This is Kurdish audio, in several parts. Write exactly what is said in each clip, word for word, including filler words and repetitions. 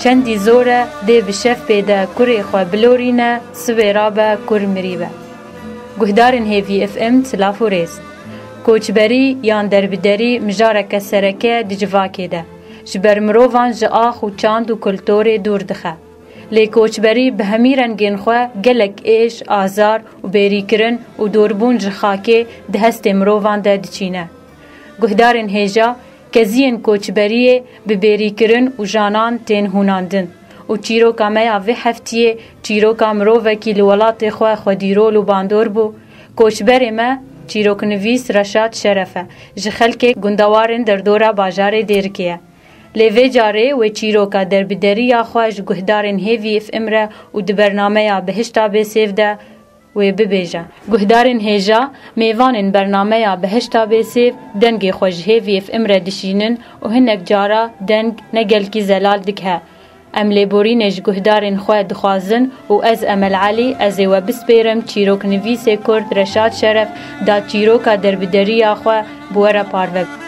Çendî zor e, dê bi şev pê de kurê xwe bilorîne, sibê rabe kur mirî be. Guhdarên Hêvî F M silav û rêz. Koçberî yan derbiderî mijareke sereke di civakê de ji ber mirovan ji ax û çand û kulturê dûr dixe. Lê koçberî bi hemî rengên xwe gelek êş, azar û bêrîkirin û dûrbûn ji xakê di hestê mirovan de diçîne. Guhdarên hêja, keziyên koçberiyê bi bêrîkirin û janan tên hûnandin û çîroka me ya vê heftiyê çîroka mirovekî li welatê xwe xwedîrol û bandor bû. Koçberê me, çîroknivîs Reşad Şeref e, ji xelkê gundewarên derdora bajarê Dêrikê ye. Lê vê carê wê çîroka derbiderî ya xwe ji guhdarên Hêvî F M re û di bernameya Bihişta Bêsêv de wê bibêje. Guhdarên hêja, mêvanên bernameya Bihişta Bêsêv dengê xwe ji Hêvî F M re dişînin û hinek cara deng ne gelkî zelal digihe. Em lêborînê ji guhdarên xwe dixwazin û ez Emel Elî, ez ê we bispêrim çîroknivîsê Kurd Reşad Şeref da çîroka derbiderî ya xwe bi we re parve bike.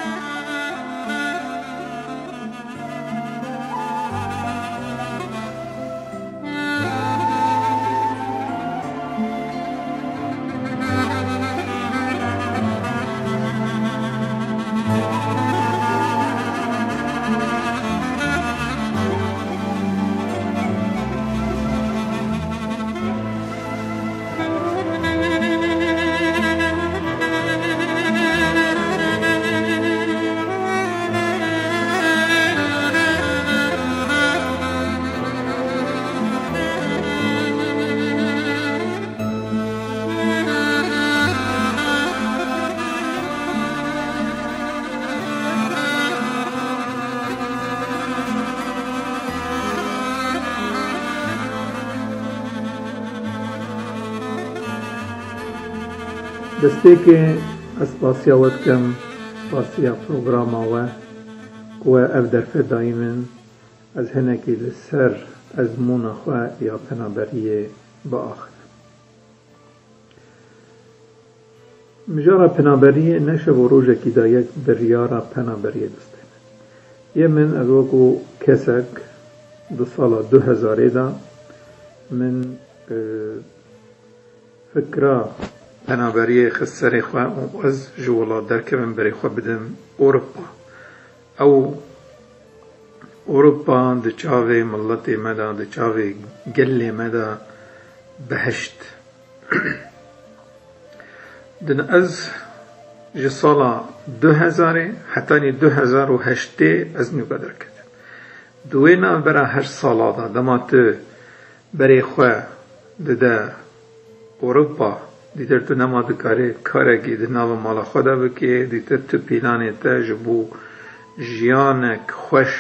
Destpêkê ez spasiya we dikim, spasiya programa we ku we ev derfet dayî min, ez hinekî li ser ezmûna xwe ya penaberiyê biaxivim. Mijara penaberiyê ne şev û rojekî de yek biryara penaberiyê distêne. Yê min, ez wekû kesek di sala du hezarê de min, e, fikra penaberiyê xist serê xwe û ez ji welat derkevim, berê xwe bidim Ewropa. Ew Ewropa di çavê miletê me de, di çavê gelê me de behişt. Din ez ji sala du hezarê hetanî du hezar û heştê ez nûka derketim. Di wê navbera heşt sala de, dema tu berê xwe dide Ewropa, dîtir tu nema dikarî karekî di nava mala xwe de bikî, dîtir tu pîlanê te ji bo jiyanek xweş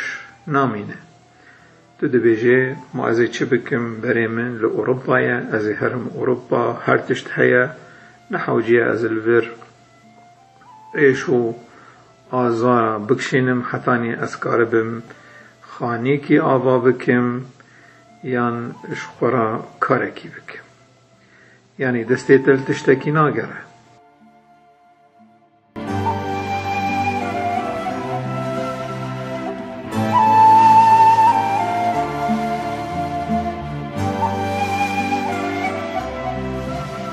namîne. Tu dibêjê, ma ez ê çi bikim, berê min li Ewropa ye, ez ê herim Ewropa, her tişt heye, ne hewce ye ez li vir êş û azara bikişînim, hetanî ez karibim xanîkî ava bikim yan ji xwe re karekî bikim. Yanî destê te li tiştekî nagere.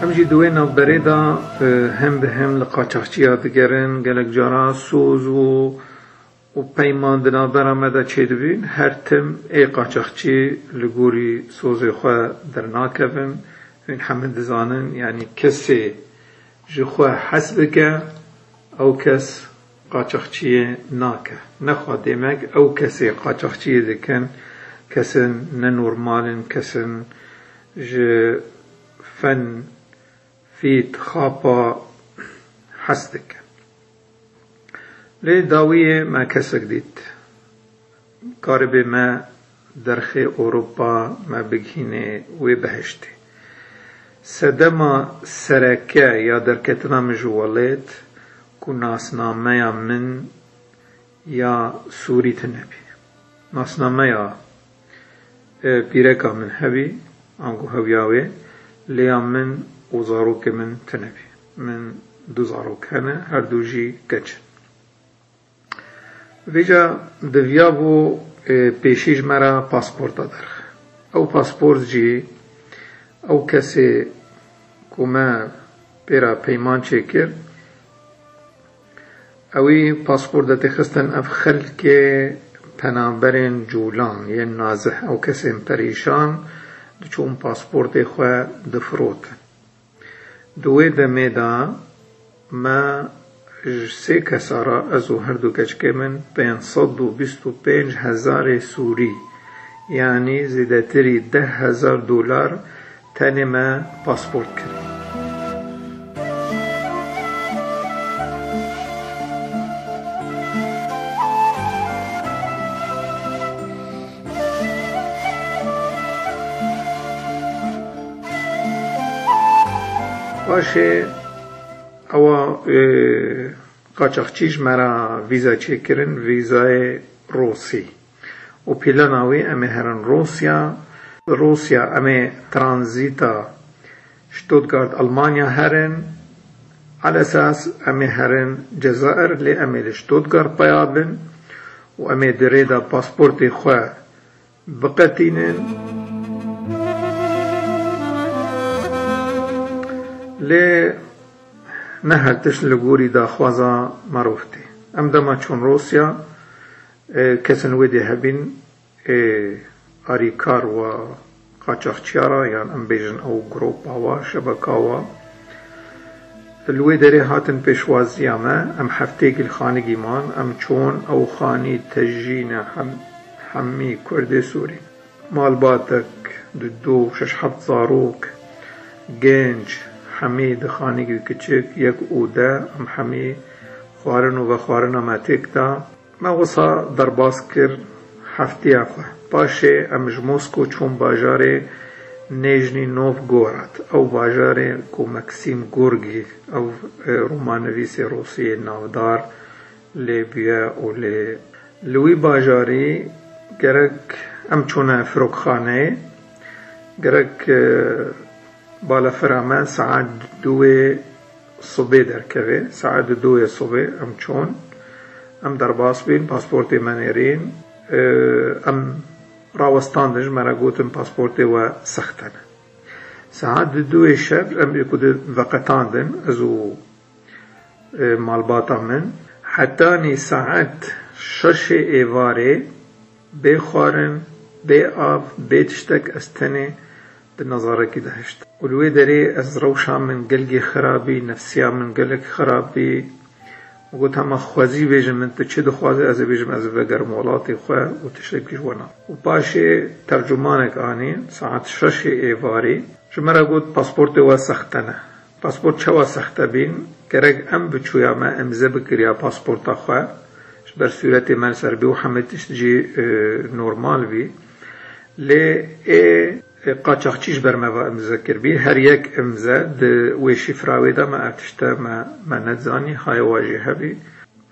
Em jî di wê navberê de, e, hem bi hem li qaçaxçiya digerin, gelek cara soz û û peyman di navbera me de çêdibîn, her tim ê qaçaxçî li gorî sozê xwe dernakevin. Hûn hemî dizanin, yanî kesê ji xwe hez bike, ew kes qaçaxçiyê nake. Nexwe demek ew kesê qaçaxçiyê dikin, kesin nenormal in, kesin ji fen, fît, xapa hez dikin. Lê dawiyê me kesek dît. Karibê me derxê Ewropa me bigihînê wê behiştê. Sedema sereke ya derketina min ji welêt ku nasnameya min ya Sûrî tune bî. Nasnameya, e, pîreka min hebî, ango hewiya wê, lê ya min û zarokê min tune bî. Min du zarok hene, her du jî keç in. Vêca diviyabû e, pêşî ji me re pasporta derxe. Ew pasport jî ew kesê ku me pê re peyman çêkir, ewî pasport de têxistin ev xelkê penaberên cûlan yên nazih, ew kesên perîşan diçûn pasportê xwe difirotin. Di wê demê de me ji sê kesa re, ez û her du keçikê min, pênc sed û bîst û pênc hezarê sûrî, yanî zêdetirî deh hezar dolar tenê me pasport kirin. Paşê ewa, e, qaçaxçî ji me re vîza çêkirin, vîzayê Rûsî. Û plana wî em ê herin Rûsya. Rûsya em ê tranzîta Stuttgart, Almanya herin. Alesas em ê herin Cezayir, lê em ê li Stuttgart peya bin û em ê di rê de pasportê xwe biqetînin. Lê ne her tişt li gorî daxwaza merov tê. Em dema çûn Rûsya, e, kesên wê dê hebîn, ê, arîkar wa qaçaxçiya re, yan em bêjin ew gropa wa, şebeka wa, li wê derê hatin pêşwaziya me, em heftêkî li xanigî man, em çûn ew xanî tejî ne hem-, hemî Kurdê Sûrî. Malbatek, dudu, şeş heft zarok, genc, hemî di xanîkî kiçik, yek û de, em hemî xwarin û vexwarina me têk da. Me wisa derbas kir heftiya xwe. Paşê em ji Mosko çûn bajarê Nêjnî Novgorod. Ew bajarê ku Maksîm Gorgî, ew, e, romanivîsê Rûsî yê navdar lê bûye û lê, li wî bajarî gerek em çûne firokxaneyê, gerek, e, balafira me saet duwê sibê derkeve. Saet duwê sibê em çûn. Em derbas bîn, pasportê me nêrîn. E, em rawestandin, ji me re gotin pasportê we sexte ne. Saet duwê şev em ê ku di veqetandin, ez û, e, malbata min. Hetanî saet şeşê êvarê bê xwarin, bê av, bê tiştek ez tenê di nezarekî de hiştim. Û li wê derê ez rewşa min gelkî xirab bî, nefsiya min gelek xirab bî. Min got, hema xwezî bêjin min tu çi dixwazî, ez ê bêjim ez ê vegerim welatê xwe û tiştekî ji we nabe. Û paşê tercûmanek anî, saet şeşê êvarî, ji me re got, pasportê we sexte ne. Pasport çawa sexte bîn? Gerek em bi çûya me imze bikiriya pasporta xwe, ji ber sûretê me li ser bî û hemî tişt jî, e, normal bî. Lê ê, ê qaçaxçî ji ber me ve imze kiribî. Her yek imze di wê şîfra wê de me ev tişte me, me nedizanî, haye wa jî hebî.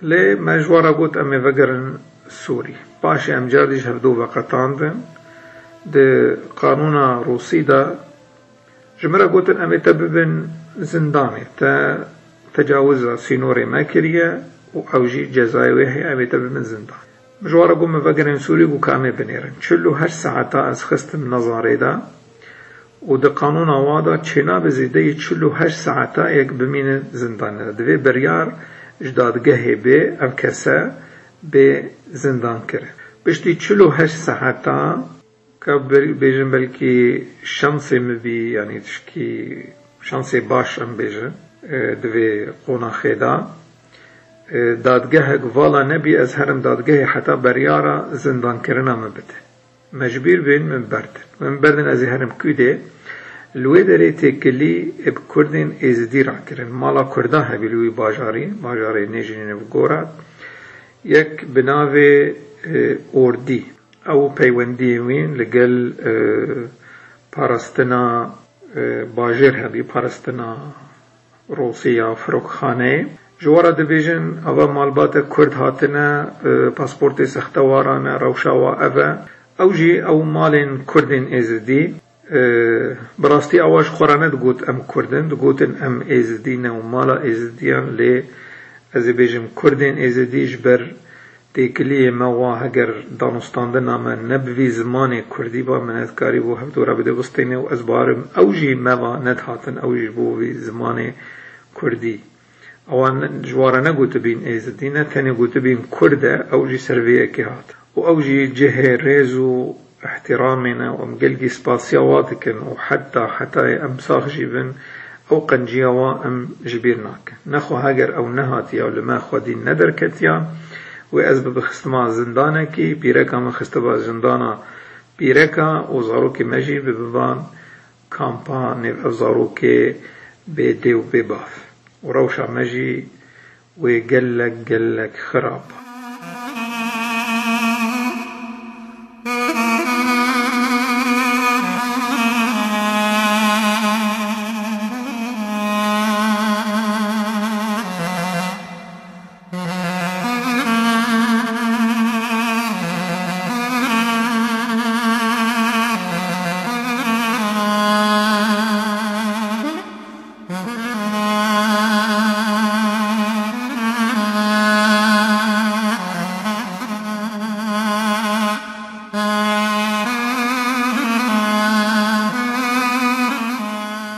Lê me ji wan re got, em ê vegerin Sûrî. Paşê em car dî ji hevdû veqetandin. Di qanûna Rûsî de ji min re gotin, em ê te bibin zindanê, te tecawiza sînorê me kiriye û ew jî cezayê wê heye, em ê te bibin zindanê. Min ji wan re got, min vegerin Sûrî, got ka em ê binêrin. Çil û heşt saeta ez xistim nezarê de û di qanûna wa de çênabe zêdeyî çil û heşt saeta yek bimîne zindanê de. Divê biryar ji dadgehê bê, ev kese bê zindankirin. Piştî çil û heşt saeta, ka ber-, bêjin belkî şansê min bî, yanî tişkî şansê baş em bêjin, e, di vê qonaxê de, e, dadgehek vala nebî, ez herim dadgehê heta beryara zindankirina min bide. Mecbûr bûn min berdin. Min berdin ez ê herim Kûdê. Li wê derê têkilî bi Kurdên Êzidî rakirin. Mala Kurda hebî li wî bajarî, bajarê Nêjînê Novgorod. Yek bi navê, e, Ordî. Ew peywendiyên wî li gel, e, parastina, e, bajêr hebî, parastina Rûsî ya firokxaneyê. Ji we re dibêjin, ava malbatek Kurd hatine, e, pasportê sextewaran e, rewşa wa ev e. Ew jî ew malên Kurdên Êzidî, e, bi rastî awa ji xwe re nedigot em Kurd in, digotin em Êzidî ne û mala Êzidiyan, lê ez ê bêjim Kurdên Êzidî ji ber Têkiliyê me wa heger danûstandina me ne bi vî zimanê kurdî ba, me nedikarîbû hevdû re bidê bistînê û ez barim ew jî me va nedihatin, ew jî bo vî zimanê kurdî. Ewan ji wan re negotibîn êzidî, ne tenê gotibîn kurd e, ew jî ser vê yekê hat. Û ew jî cihê rêz û ihtiramê ne û em gelkî spasiya wa dikin û heta hetayê em sax jî bin, ew qenciya wa em ji bîr nakin. Nexwe heger ew nehatiya û li me xwedî nederketiya, wê ez bibixistima zindanekî, pîreka min xistiba zindana pîreka û zarokê me jî bibiban kampa nêv ev zarokê bê dê û bê bav. Û rewşa me jî wê gelek gelek xirab.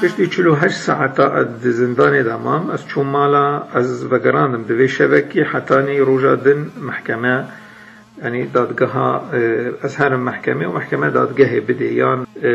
Piştî çil û heşt saeta ez di zindanê de mam, ez çûm mala, ez vegerandim di vê şevekî hetanî roja din mehkeme, yanî dadgeha, e, ez herim mehkemê û mehkeme dadgehê bidê yan, e,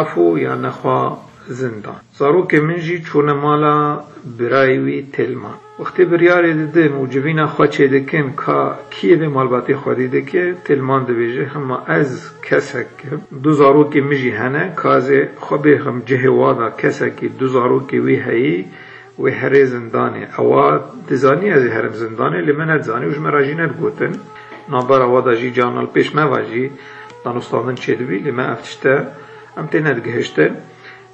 efû yan nexwa zindan. Zarokê min jî çûne mala birayê wî Têlman. Wextê biryarê didin û civîna xwe çêdikin ka kî yê vê malbatê xwedî dike, Têlman dibêje, hema ez kesek im. Du zarokê min jî hene, ka ez ê xwe bêxim cihê wa de kesekî du zarokê wî heyî, wê herê zindanê. Ewa dizanî ez ê herim zindanê, lê me nedizanî û ji me re jî nedigotin. Navbera wa de jî carna li pêş me ve jî danûstandin çêdibî, lê me ev tişte em tê nedigihiştin.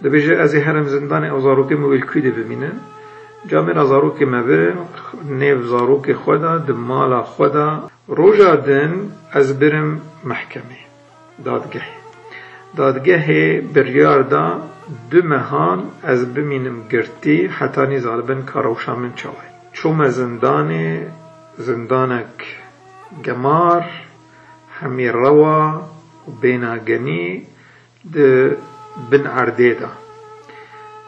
Dibêje, ez ê herim zindanê, ew zarokê min wê li kû de bimînin. Camêra zarokê me birin, nêv zarokê xwe de, di mala xwe de. Roja din ez birim mehkemê, dadgehê. Dadgehê biryar da du mehan ez bimînim girtî, hetanî zanibin ka rewşa min çawa ye. Çûme zindanê, zindanek gemar, hemî rewa û bêna genî, di bin erdê de.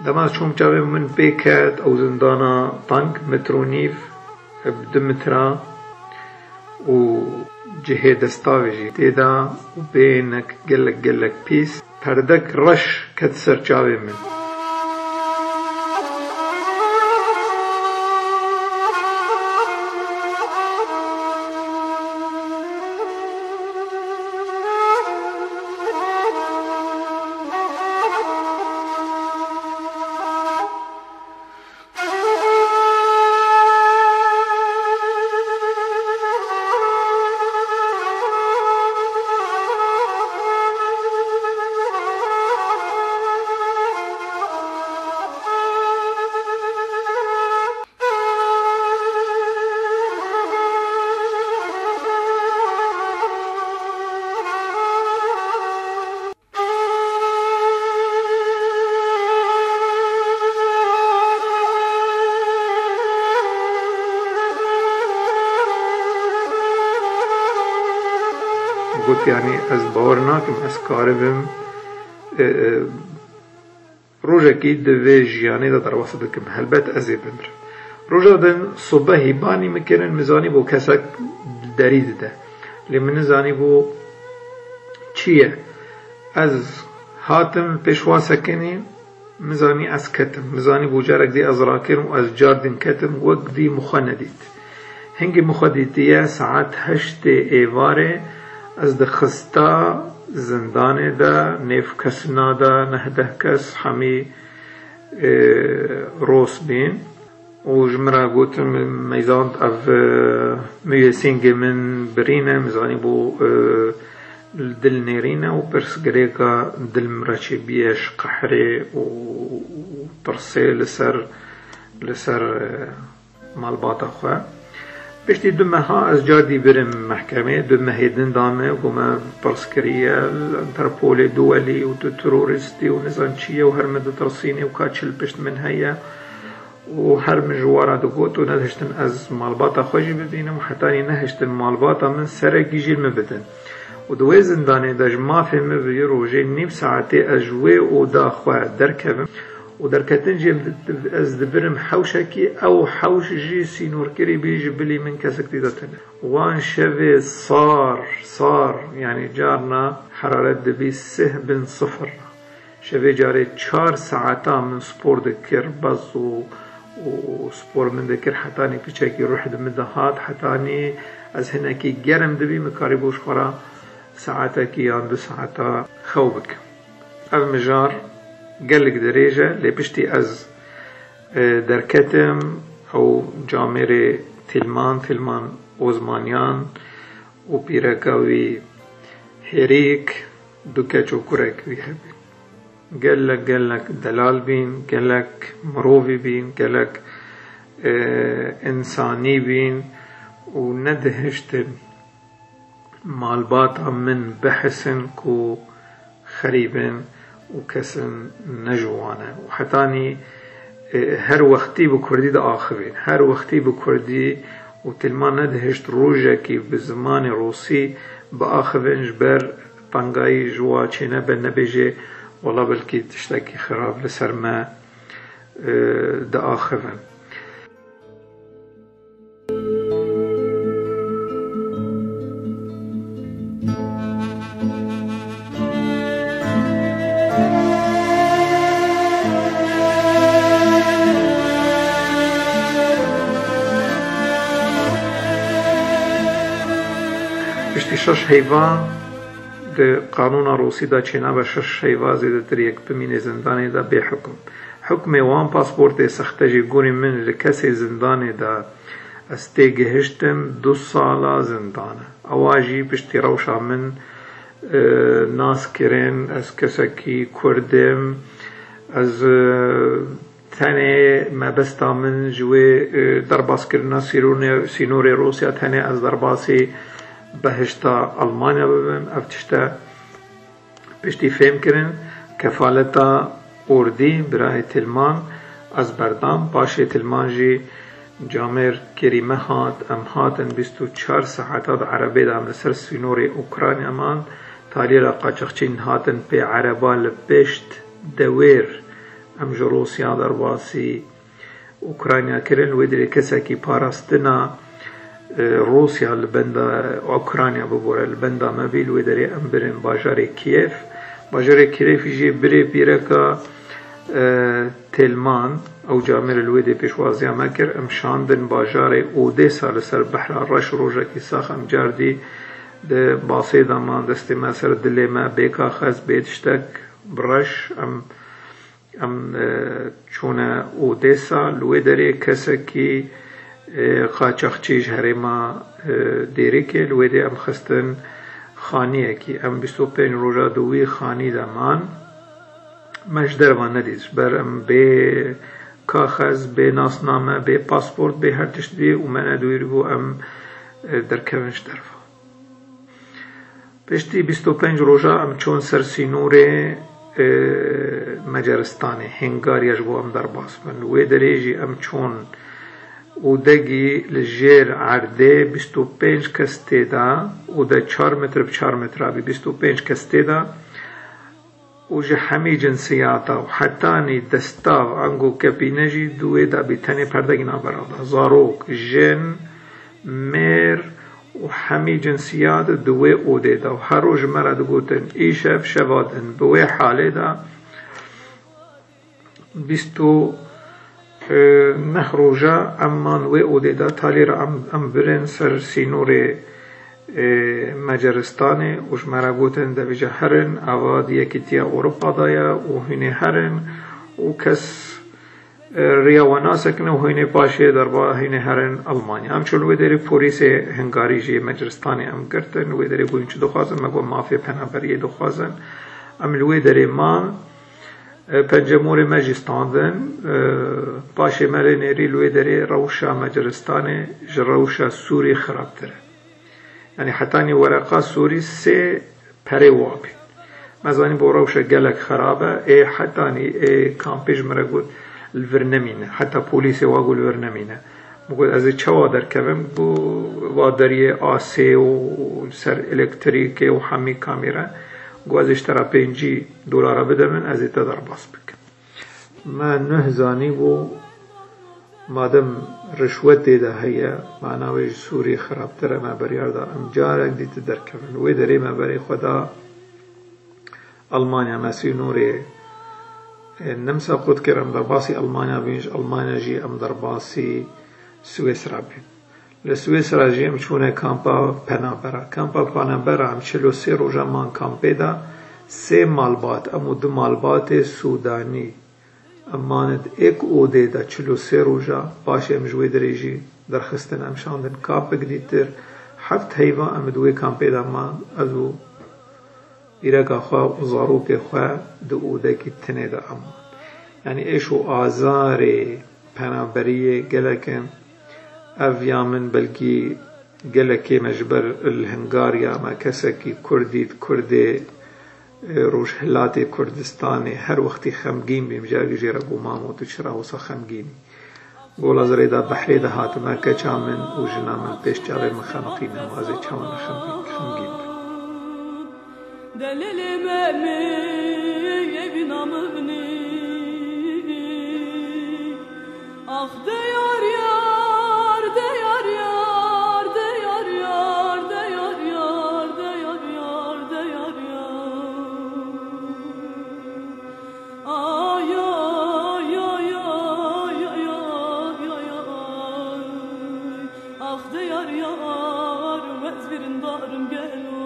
Dema ez çûm çavê min pê ket, ew zindana teng, metr û nîv, bi du metra û cihê destavê jî tê de û bênek gelek gelek pîs. Perdek reş ket ser çavê min. Got, yanî ez bawer nakim, ez karibim, e, e, rojekî di vê jiyanê de derbas bikim. Helbet ez ê bimirim. Roja din sibehî banî min kirin, min zanîbû kesek derî dide. Lê min nizanîbû çi ye. Ez hatim pêş wan sekinî, min zanî ez ketim. Min zanîbû carek dî ez rakim û ez car din ketim, wek dî min xwe nedît. Hingî min xwe dîtiye, saet heştê êvarê ez di xista zindanê de, nêv kesina de, neh deh kes hemî, e, ros bîn. Û ji min re gotin, meyzand ev, e, mûyesîngê min birîne, min zanîbû, e, li dil nêrîne û pirsgirêka dil min re çêbûye ji qehrê û tirsê li ser, li ser, e, malbata xwe. Piştî du meha ez car dî birim mehkemê, du mehê din da me, ku me pirs kiriye, li Interpolê duwelî û tu terorîstî û nizan çi ye û her min ditirsînê û ka çi li pişt min heye. Û her min ji wan re digot û nedihiştin ez malbata xwe jî bibînim û hetanî nehiştin malbata min serekî jî min bidin. Û di wê zindanê de ji mafê min bi yê rojê nîv saetê ez ji wê oda xwe derkevim û derketin jî em di-, ez dibirim hewşekî, ew hewş jî sînorkirî bî, ji bilî min kesek tê de tune. Wan şevê sar, sar, yanî carna heraret dibî sih bin sifir. Şevê carê çar saeta min spor dikir, bez û, û spor min dikir, hetanî piçekî ruh di min de hat, hetanî ez hinekî germ dibî, min karîbû ji xwe re saetekî yan du saeta xew bikim. Ev mijar gelek dirêj e, lê piştî ez, e, derketim, ew camêrê Tîlman, Tîlman Ozmanyan û pîreka wî Hêrîk, du keç û kurek wî hebîn. Gelek, gelek delal bîn, gelek mirovî bîn, gelek, e, însanî bîn û nedihiştin malbata min bihisin ku xerîb in û kesin ne ji wan e. Û hetanî, e, her wextî bi kurdî diaxivin, her wextî bi kurdî û Tîlman nedihişt rojekî bi zimanê rûsî biaxivin, ji ber tengayî ji wa çênebe, nebêje wela belkî tiştekî xirab li ser me, e, diaxivin. Piştî şeş heyva di qanûna rûsî de çênabe, şeş heyva zêdetir yek bimîne zindanê de bê hukm. Hukmê wan pasportê sexte jî gorî min li kesê zindanê de ez tê gihiştim, du sala zindan e. Ewa jî piştî rewşa min, e, nas kirin, ez kesekî Kurd im, ez, e, tenê mebesta min ji wê, e, derbaskirina sîrûnê-, sînorê Rûsya, tenê ez derbasî behişta Almanya bibim. Ev tişte Piştî fêhm kirin, kefaleta Ordî, birayê Tîlman, ez berdam. Paşê Tîlman jî camêr kerî me hat. Em hatin bîst û çar saeta di erebê de em li ser sînorê Ukrayna man. Talîra qaçaxçîn hatin pê ereba li pişt dewêr. Em ji Rûsya derbasî Ukrayna kirin, wê dirê kesekî parastina, e, Rûsya li benda Ukrayna bibore, li benda me bî, li wê derê em birin bajarê Kiev. Bajarê Kiev jî birê pîreka, e, Têlman, ew camêr li wê dê pêşwaziya me kir, em şandin bajarê Odesa li ser behra reş, rojekî sax em cardî di basê de man, destê me ser dilê me, bê kaxez, bê tiştek bi reş, em Em, e, çûne Odesa, li wê derê kesekî, e, qaçaxçî ji herêma, e, Dêrikê, li wê dê em xistin xaniyekî. Em bîst û pênc roja di wî xanî de man. Me ji derva nedît, ji ber em bê kaxez, bê nasname, bê pasport, bê her tişt bî û me nedûrîbû em, e, derkevin ji derva. Piştî bîst û pênc roja em çûn ser sînorê, e, Macaristanê, Hungariya ji bo em derbas bin. Wê derê jî em çûn û degî li jêr erdê bîst û pênc kes tê de û de çar metr bi çar metra bî, bîst û pênc kes tê de. û ji hemî cinsiyata û hetanî destav ango kepîne jî di wê de bî, tenê perdekî navbera de. Zarok, jin, mêr û hemî cinsiyat di wê odê de û her roj ji me re digotin, îşev şeva din, bi wê halê de bîst û neh roja em man wê odê de, talê re em, em birin ser sînorê, e, Macaristanê û ji me re gotin, devêje herin, ava di Yekîtiya Ewropa de ye û hûn ê herin û kes, e, riya we nasekine û hûn ê paşê derba hûn ê herin Almanya. Em çûn wê derê polîsê Hungarî jî Macaristanê em girtin, wê derê gotin çi dixwazin, me got mafê penaberiyê dixwazin. Em li wê derê man, E, pencemorê me jî standin, e, paşê me lê nêrî li wê derê rewşa Macaristanê ji rewşa Sûrî xirabtir e. Yanî hetanî wereqa Sûrî sê perê wa bî. Me zanî bo rewşa gelek xirab e, ê hetanî ê kampê ji min re got, li vir nemîne. Heta polîsê wa got li vir nemîne. Min got, "Ez ê çawa derkevim?" Got, "Va deriyê asê û ser elektrîkê û hemî kamîre." Got, "Ez ê ji te re pêncî dolara bide min, ez ê te derbas bikim." Me nuh zanîbû, madem rişwet tê de heye, mana wê ji Sûriyê xirabtir e, me biryar da em carek dî ti derkevin. Wê derê me berê xwe da Almanya, me sînorê, e, Nemsa qut kir, em derbasî Almanya bîn, ji Almanya jî em derbasî Swêsra bîn. Li Swêsra jî em çûne kampa Penabera. Kampa Penabera em çil û sê roja man kampê de, sê malbat, em û du malbatê Sûdanî. Em mane di êk odê de çil û sê roja, paşê em ji wê derê jî derxistin, em şandin kampek dîtir. Heft heyva em di wê kampê de man, ez û pîreka xwe û zarokê xwe di odekî tinê de em man. Yanî êş û azarê penaberiyê gelek in. Ev ya min belkî gelekê me ji ber li Hingariya me kesekî Kurd dît, Kurdê, e, Rojhilatê Kurdistanê her wextî xemgîn bîm, carkî jê re got, "Mamo, tu çira wisa xemgîn î?" Gola zirê de behrê de hatime, keça min û jina min pêş çavê min xeniqîne, ma ez ê çawa ne xemgîn, xemgîn bim. Delilê me mi evîna min î. Ax de yar yar, de yar yar, de yar yar, de yar yar, de yar yar, de yar yar. Ay, ay, ay. Ax de yar yar, ez birîndar im gelo.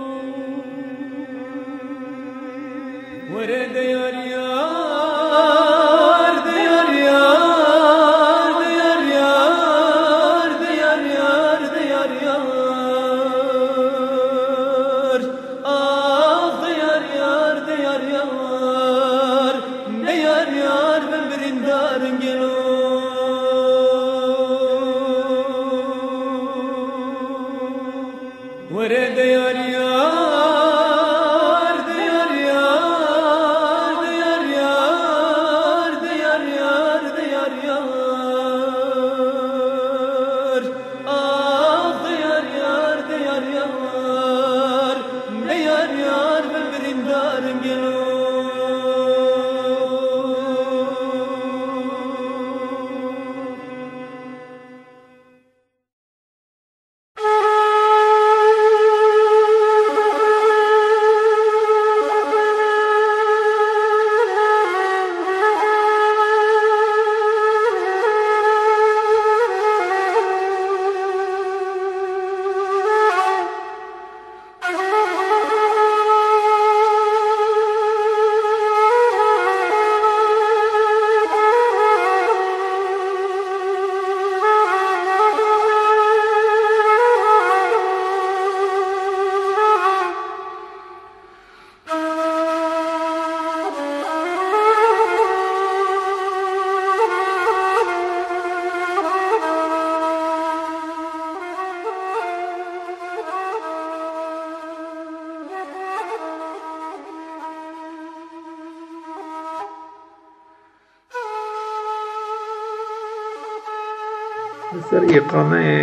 Were de yar yar, de yar yar, de yar yar, de yar yar, de yar yar. Ax de yar yar, de yar yar, de yar yar, ben birîndar im gelo. Were de yar yar, de yar yar, de yar yar, de yar yar, de yar yar. Ax de yar yar, de yar yar, de yar yar, ben birîndar im gelo. Li ser îqameyê,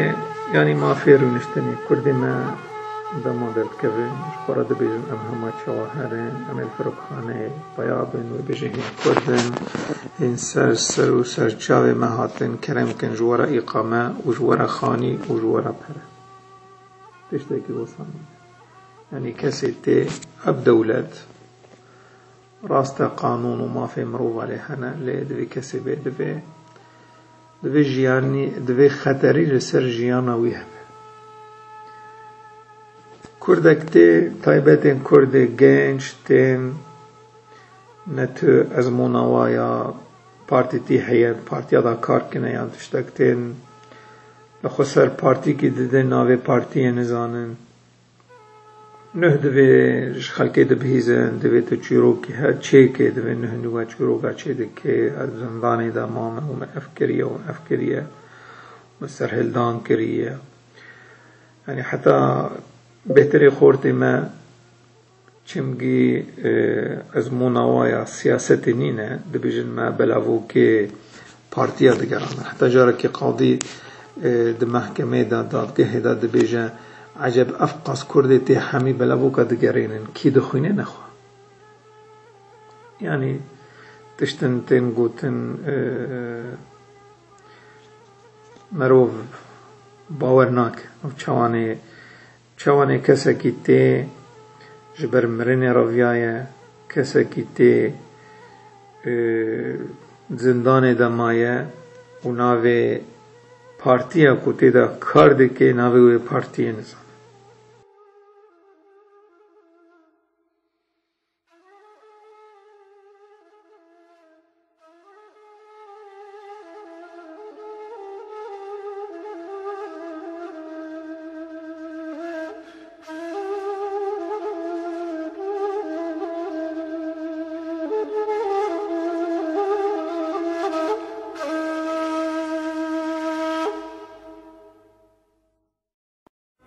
yanî mafê rûniştinê, Kurdê me dema derdikevin, ji xwe re dibêjin, em hema çawa herin, em ê li firokxaneyê peya bin, wê bêjin hîn Kurd in, hîn ser, ser û ser çavê me hatin, kerem kin ji we re îqame û ji we re xanî û ji we re pere. Tiştekî wisa nîne. Yanî kesê tê, ev dewlet, rast e, qanûn û mafê mirova lê hene, lê divê kesê bê, divê, divê jiyanî, divê xeterî li ser jiyana wî hebe. Kurdek tê, taybetên Kurdê genç tên, ne tu ezmûna wa ya partîtî heye, partiya da kar kine yan tiştek tên, li xwe ser partîkî didin, navê partiyê nizanin. Nuh divê ji xelkê dibihîzin, divê tu çîrokî he çêkê, divê nuh nû we çîroka çê dikê, ez zindanê de mame û min ev kiriye û ev kiriye, min serhildan kiriye. Yanî heta bêhtirê xortê me çimgî, e, ezmûna wa ya siyasetê nîne, dibêjin me belavokê partiya digerane. Heta carekê qadî, e, di mehkemeyê de, dadgehê de dibêje, eceb ev qas Kurdê tê hemî belaboka digerînin, kî dixwîne nexwe. Yanî tiştin tên gotin, e, merov bawer nake. Ev çawanê, çawanê kesekî tê ji ber mirinê reviyaye, kesekî tê, e, zindanê de maye û navê partiya ku tê de kar dike, navê wê partiyê nizane.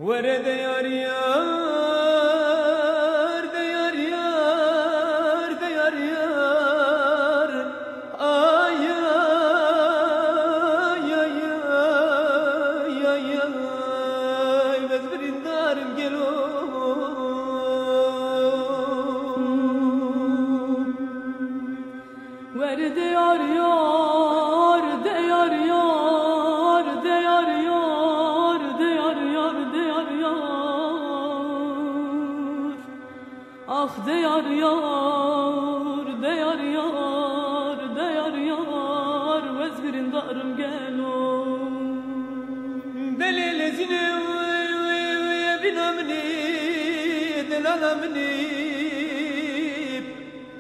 Were de yar yar, de yar yar, de yar yar. Ay, ay, ay, ay, ay, ay, ez birîndar im gelo. Wer de yar yar, de yar yar, de yar yar, de yar yar, de yar yar. Ah de yar yar, de yar yar, de yar yar, ez birîndar im gelo. Delê lezîne wê, wê, wê, evîna min î, delala min î.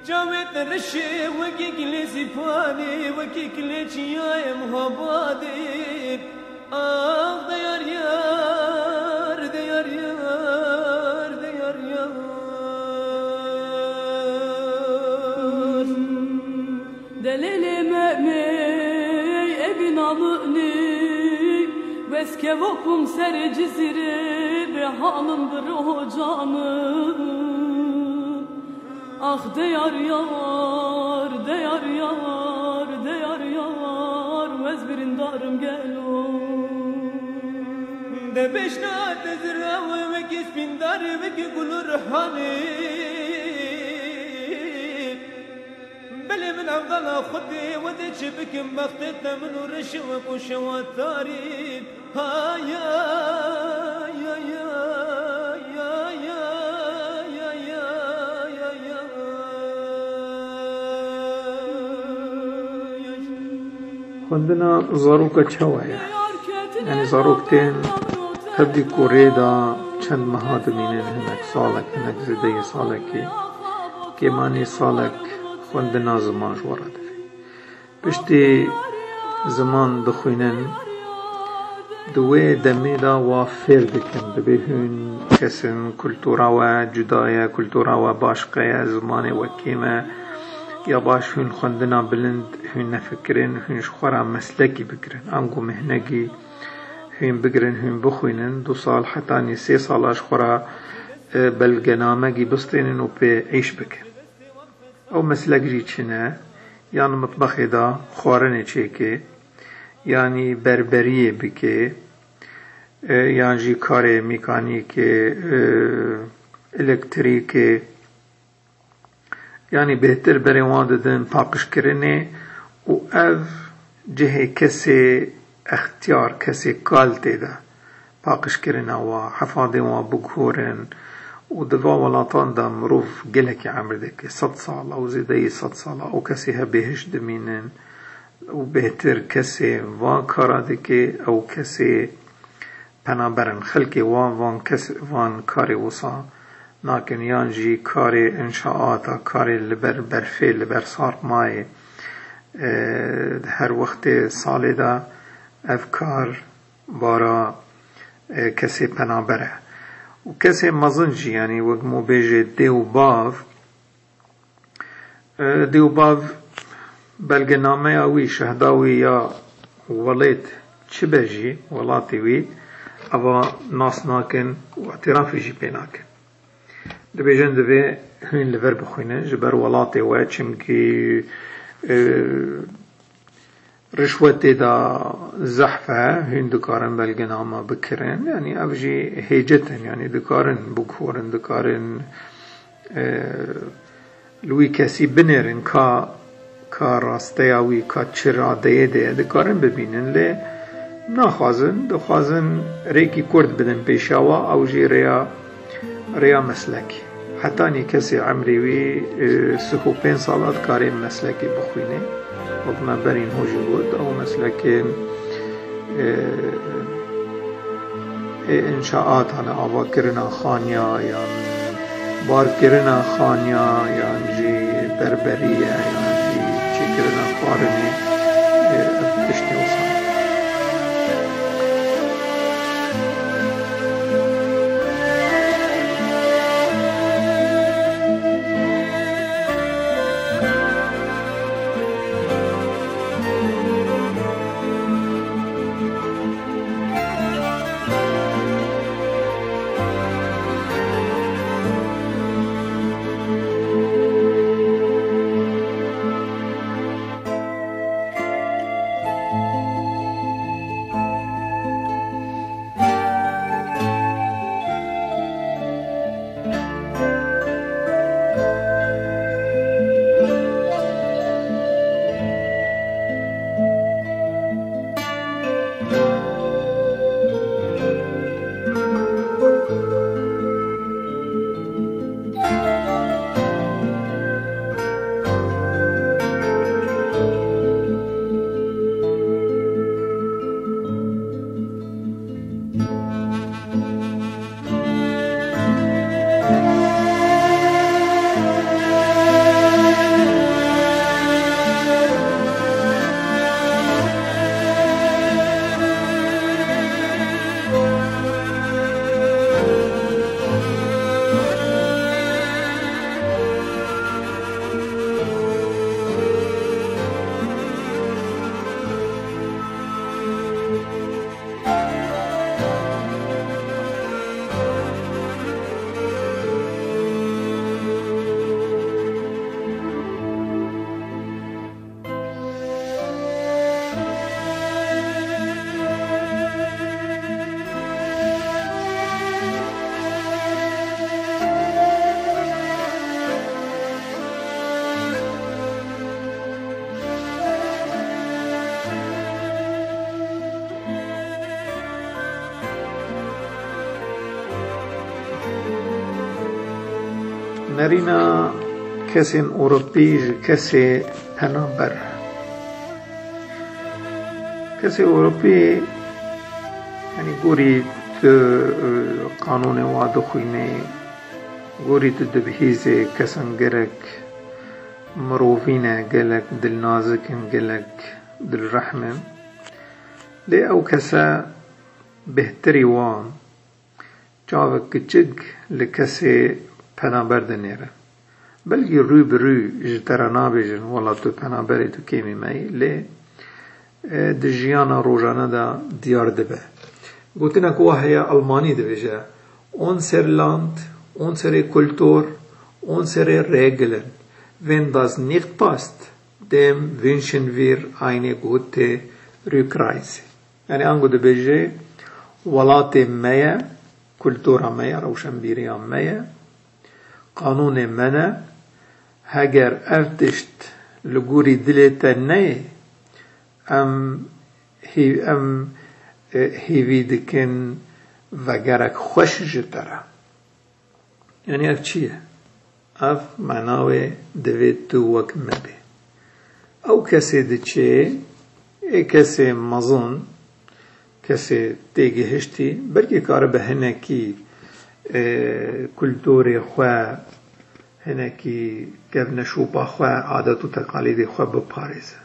Çavê te reşê wekî kilê sîpanê, wekî kilê çiyayê Muhabadê. Ax de yar yar, de yar yar, de yar yar. Delêlê me mey evîna min î, wez kevokum serê Cizîrê, bê halim bi roho canim. Ax de yar yar, de yar yar, de yar yar, ez birîndar im gelo. De beşna te zirawe wekî spîndarê, wekî gul û rihanê. Belê min evdala Xwedê, we dê çi bikim, bextê te min û reşê we ku şewa tarî. Xwendina zaroka çawa ye? Yanî zarok tên tevlî ku rê de çend meha dimînin, hinek salek, hinek zêdeyê salekê, kêmanî salek xwendina ziman ji we re divê. Piştî ziman dixwînin, di wê demê de wa fêr dikin. Dibê hûn kesin kultura we cuda ye, kultura we başqe ye, zimanê we kêm e, ya baş hûn xwendina bilind hûn nefikirin, hûn ji xwe re meslekî bigirin. Ango mihnegî hûn bigirin, hûn bixwînin, du sal hetanî sê sala ji xwe re, e, belgenamegî bistênin û pê îş bikin. Ew meslek jî çi ne? Yan mitbexê de xwarinê çêke, yanî berberiyê bike, e, yan jî karê mîkanîkê, e, elektrîkê, yanî bêhtir berê wan didin paqijkirinê û ev cihê kesê extiyar, kesê kal tê de. Paqijkirina wa, hefadên wa biguhorin û di va welatan de mirov gelekî emir dike, sed sala û zêdeyî sed sala ew kesê hebe hişk dimînin û bêhtir kesê va kara dike, ew kesê penaber in. Xelkê wan, van kes, van karê wisa nakin, yan jî karê înşaata, karê li ber berfê, li ber sarmayê, e, her wextê salê de ev kar bara, e, kesê penaber e. Û kesê mezin jî, yanî wek me bêjê dê û bav, e, dê û bav belgenameya wî, şehda wî ya welêt çi be jî, welatê wî, eva nas nakin û îtirafê jî pê nakin. Dibêjin divê hûn li vir bixwînin ji ber welatê we, çimkî, e, Rişwet tê de zehf e, hûn dikarin belgename bikirin. Yanî ev jî hêcet in, yanî dikarin biguherin, dikarin, e, li wî kesî binêrin ka, ka rasteya wî, ka çi radeyê de ye, dikarin bibînin. Lê naxwazin, dixwazin rêkî kurt bidin pêşa we, ew jî rêya rêya meslekê. Hetanî kesê emrê wî, e, sih û pênc sala dikarê meslekê bixwînê. Wek me berîn ho jî got, ew meslekên, e, ê înşaatan e, avakirina xaniya yan barkirina xaniya yan jî berberî ye yan jî çêkirina xwarinê, e, ev tiştê wisa. Nerîna kesên Ewropî ji kesê penaber. Kesê Ewropî, yanî gorî tu, e, qanûnê wa dixwînê, gorî tu dibihîzê kesan gelek mirovî ne, gelek dilnazik in, gelek dilrehm in. Lê ew kese bêhtirî wan çavek kiçik li kesê penaber dinêre. Belkî rû bi rû ji te re nabêjin, wela tu penaberê tu kêmî me yî, lê, e, di jiyana rojane de diyar dibe. Gotinek wa heye, Almanî dibêje, Unser Land, unsere Kultur, unsere Regeln. Wenn das nicht passt, dem wünschen wir eine gute Rückreise. Yanî ango dibêje, welatê me ye, kultura me ye, rewşenbîriya me ye, qanûnê me ne. Heger ev tişt li gorî dilê te neyê, em hî-, em, e, hêvî dikin vegerek xweş ji te re. Yanî ev çi ye? Ev mena wê divê tu wek me bê. Ew kesê diçê, ê kesê mezin, kesê têgihiştî, belkî karibe hinekî, e, kulturê xwe, hinekî kevneşopa xwe, adet û teqalîdê xwe biparêze.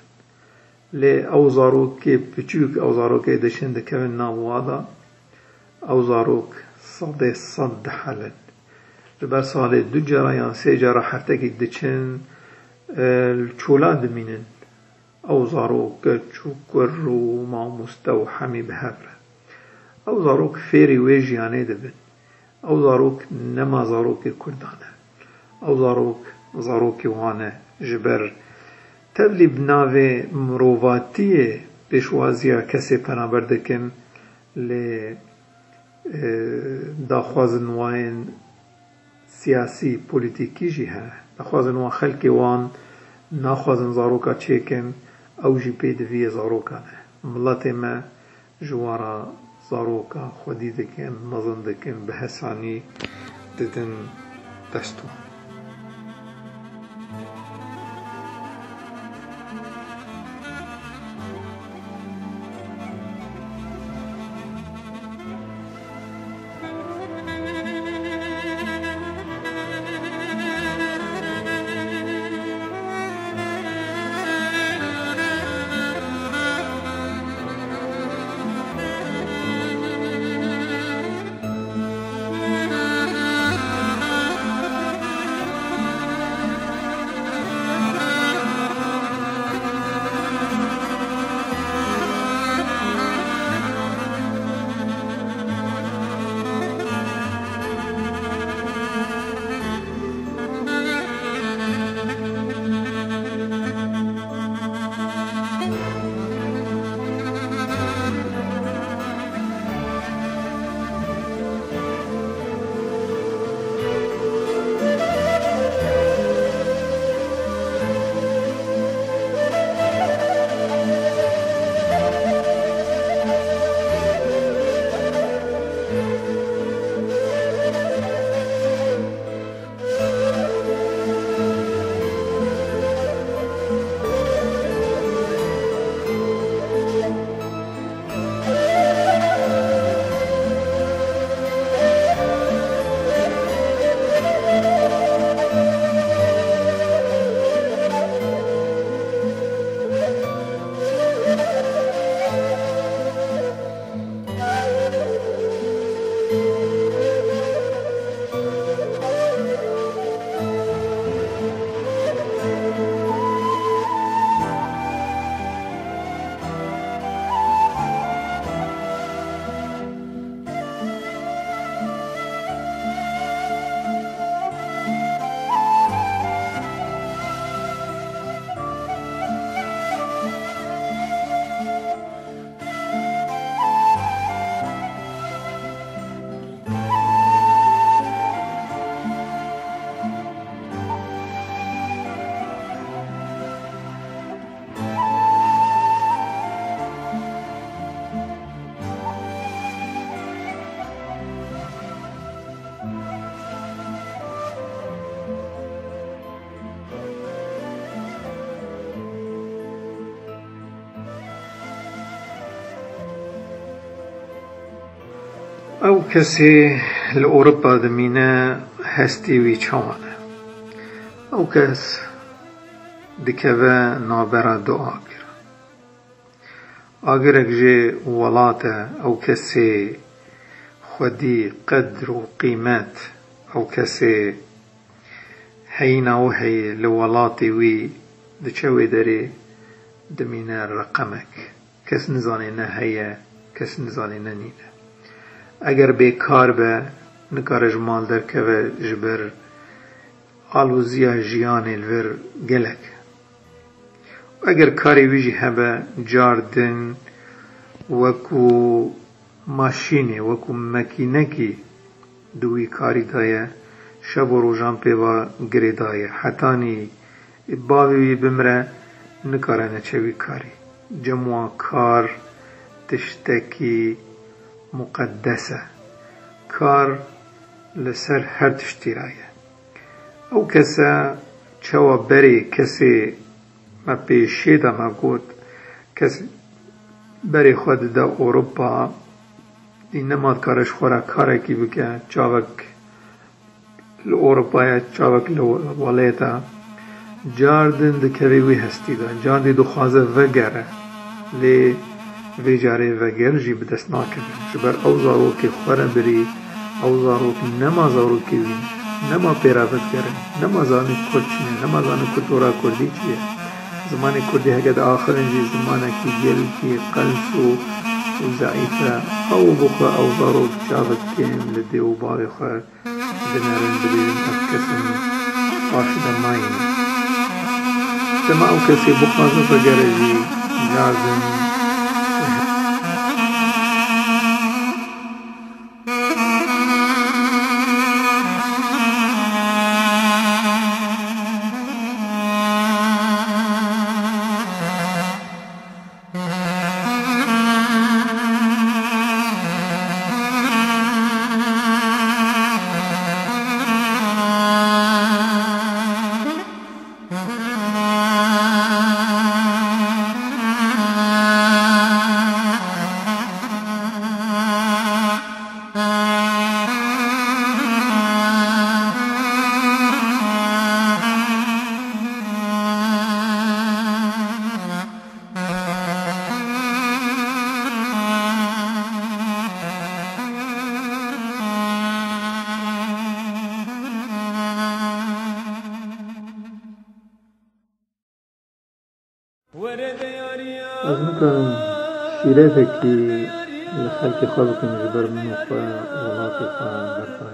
Lê ew zarokê piçûk, ew zarokê diçin dikevin nav wa de, ew zarok sedê sed dihelin. Ji ber salê du cara yan sê cara heftekî diçin, e, li çola dimînin. Ew zarok keç û kur û mamoste û hemî bi hev re. Ew zarok fêrî wê jiyanê dibin. Ew zarok nema zarokê Kurdan e. Ew zarok, zarokê wan e. Ji ber Tevlî bi navê mirovatiyê pêşwaziya kesê penaber dikin, lê, e, daxwazin wayên siyasî, polîtîkî jî hene. Daxwazin wan xelkê wan naxwazin zaroka çêkin, ew jî pêdiviyê zarokan e. Miletê me ji wan re zaroka xwedî dikin, mezin dikin, bi hesanî didin dest wan. Ew kesê li Ewropa dimîne, hestî wî çawa ne? Ew kes dikeve navbera du agir. Agirek jê welat e, ew kesê xwedî, qedr û qîmet, ew kesê heyîna wî heye li welatê wî, diçe wê derê, dimîne reqemek. Kes nizanê ne heye, kes nizanê ne nîne. Eger bêkar be, nikare ji mal derkeve ji ber aloziya jiyanê li vir gelek. Eger karê wî jî hebe, car din wekû maşînê, wekû mekînekî di wî karî de ye, şev û rojan pê ve girêdaye. Hetanî bavê wî bimire, nikare neçe wî karî. Cem wan kar tiştekî muqedes e. Kar li ser her tiştî re ye. Ew kese çawa berê kesê me pêşê de me got, kes berê xwe dide Ewropa, dî nema dikare ji xwe re karekî bike, çavek li Ewropa ye, çavek li welêt e. Car din dikeve wî hestî de, car dî dixwaze vegere, lê vê carê veger jî bi dest nakeve. Ji ber ew zarokê xwe re birî, ew zarok nema zarokê wî ne, nema pê re vedigerin, nema zanî kurd çi ne, nema zanî kultura kurdî çi ye. Zimanê kurdî heke diaxirin jî zimanekî gelkî qels û, û zeîf e. Ew bi xwe ew zarok çavik kêm li dê û bavê xwe dinerin, dibêjin ev kes in paşdamayî ne. Dema ew kesê bixwaze vegere jî lazim. Ez nikarim şîretekî li xelkê xwe bikim ji ber min û xwe, welatê xwe berxwe.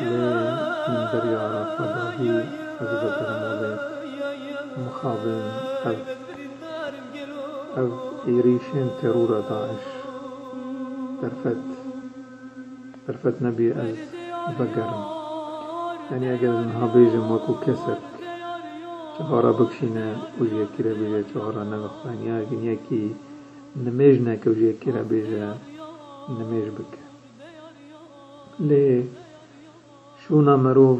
Lê min beriya xwe davî ez vegerim holê, mixabin ev, ev êrîşên terora DAIŞ derfet, derfet nebî ez vegerim. Yanî eger ez niha bêjim wekû kesek çixara bikişîne û ji yekî re bêje çixara nevexwe, ya yekî nimêj neke û ji yekî re bêje nimêj bike. Lê şûna mirov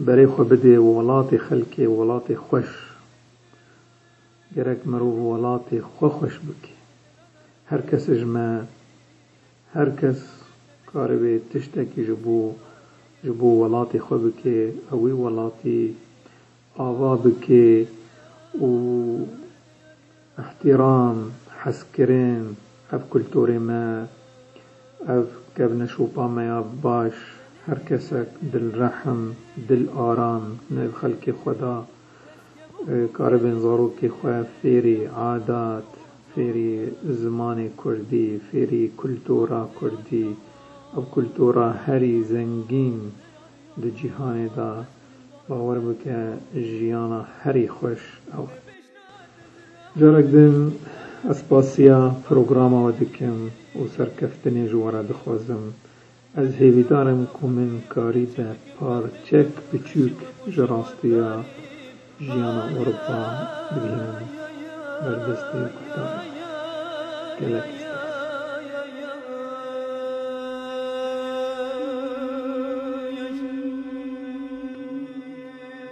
berê xwe bidê welatê xelkê, welatê xweş. Gerek mirov welatê xwe xweş bike. Her kes ji me, her kes karibê tiştekî ji bo, ji bo welatê xwe bike, ew wî welatî ava bike û Îhtîram, hezkirin, ev kulturê me, ev kevneşopa me ya baş, her kesek dilrehm, dilaram, nêv xelkê xwe da, e, karibên zarokê xwe fêrî adat, fêrî zimanê kurdî, fêrî kultura kurdî, ev kultura herî zengîn di cîhanê de, bawer bike, jiyana herî xweş ew e. Carek din ez spasiya programa we dikim û serkeftinê ji we re dixwazim. Ez hêvîdar im ku min karîbe parçek biçûk ji rastiya jiyana Ewropa bigihînim ber destê guhdarê. Gelek spas.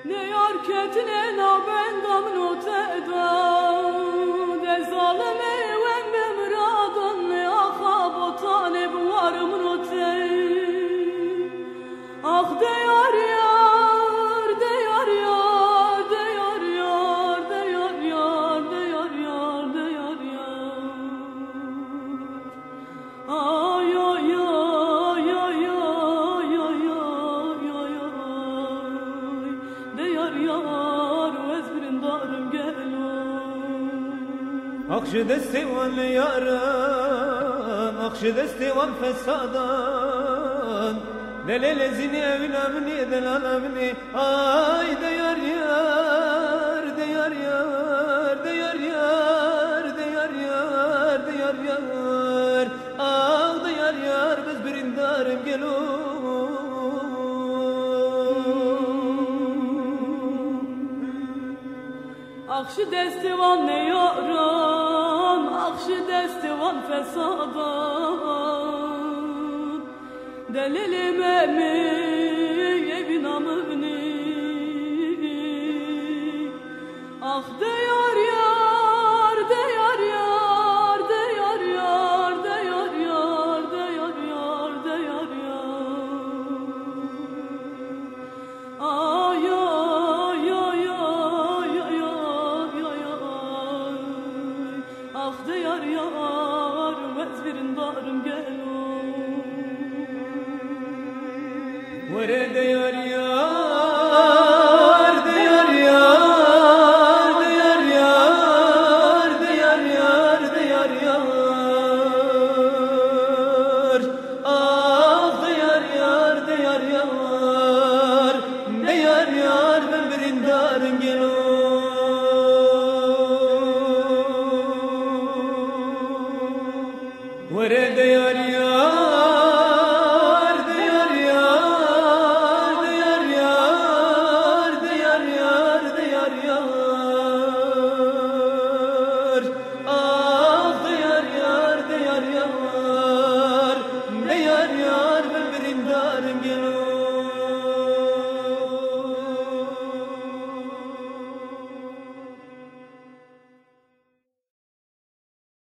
Ne yar ketine navenda min û te da, de zalimê wem be miradan, ne axa botanê bi war min û te. Ax de yar yar, de yar yar, de yar yar, de yar yar, de yar yar, de yar yar. Ay, ay, ay. De yar yar, ez birîndar im gelo. Ax ji destê wan yaran, ax ji destê wan fesadan. Delê lezînê ewîna min ê, delala min ê. Ay de yar yar, de yar yar, de yar yar, de yar yar, de yar yar. Ax de yar yar, ez birîndar im gelo. Ax ji destê wan neyaran, ax ji destê wan fesadan. Delilê me min.